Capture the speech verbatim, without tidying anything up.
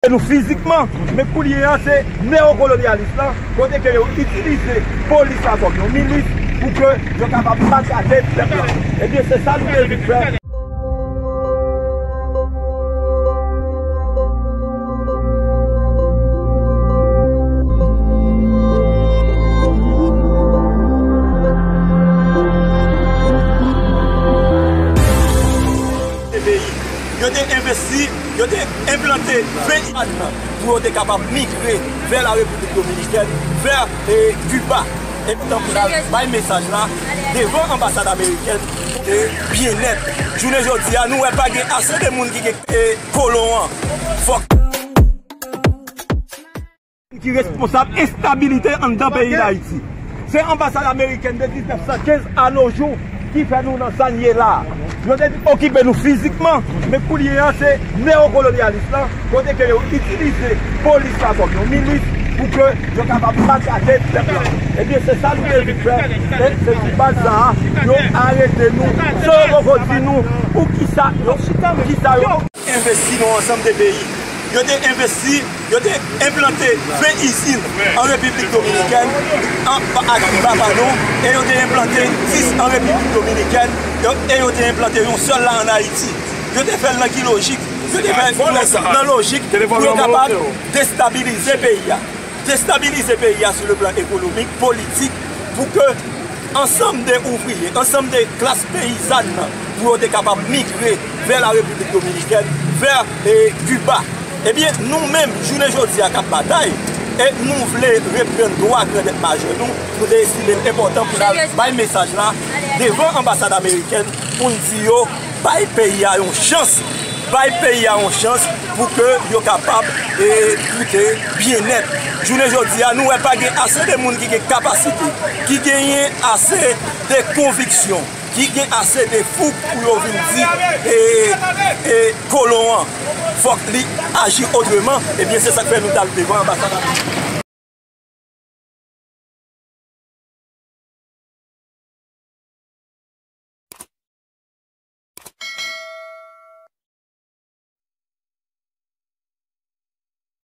nou fizikman, men kounye a se neokolonyalis lan, kote ke yo itilize polis la kòm yon milis pou ke yo kapab masakre pèp la. Ebyen, se sa nou te vin fè. Yo te envesti, yo te enplante ven isin pou yo te kapab migre vè la Repiblik Dominikèn, vè, e, Kiba. E tankou n al bay mesaj la devan anbasad amerikèn, e, byennèt. Jounen jodi a, nou wè pa gen ase de moun ki gen, e, kolon an. Fòk ki responsab enstabilite anndan peyi Dayiti. Se anbasad amerikèn de diznèf san kenz a no jou ki fè nou nan sa n ye la. Yo te okipe nou fizikman, men kounye a se neokolonyalis lan, kote ke yo itilize polis la kòm yon milis pou ke yo kapab masakre pèp la. Ebyen, se sa nou te vin fè. E se sou baz sa a, yo arete nou san yo poko di nou poukisa yo, poukisa yo envesti nan ansanm de peyi. Yo te envesti, yo te enplante ven izin an Repiblik Dominikèn, an, a Kiba, padon, e yo te enplante dis an Repiblik Dominikèn, yo, e yo te enplante yon sèl la ann Ayiti. Yo te fè l nan ki lojik? Yo te fè l nan lojik pou yo kapab destabilize peyi a. Destabilize peyi a sou le plan ekonomik, politik, pou ke ansanm de ouvriye, ansanm de klas peyizàn nan, pou yo te kapab migre vè la Repiblik Dominikèn, vè, e, Kiba. Ebyen, nou menm, jounen jodi a k ap batay, e nou vle reprann dwa grandèt majè nou, nou te estime l enpòtan pou n al bay mesaj la devan anbasad amerikèn pou n di yo, bay peyi a yon chans, bay peyi a yon chans pou ke yo kapab, e, goute byennèt. Jounen jodi a, nou wè pa gen ase de moun ki gen kapasite, ki genyen ase de konviksyon, ki gen ase de fouk pou yo vin di, e, e, kolon an, fòk li aji otreman. Ebyen, se sa k fè nou t al devan anbasad la.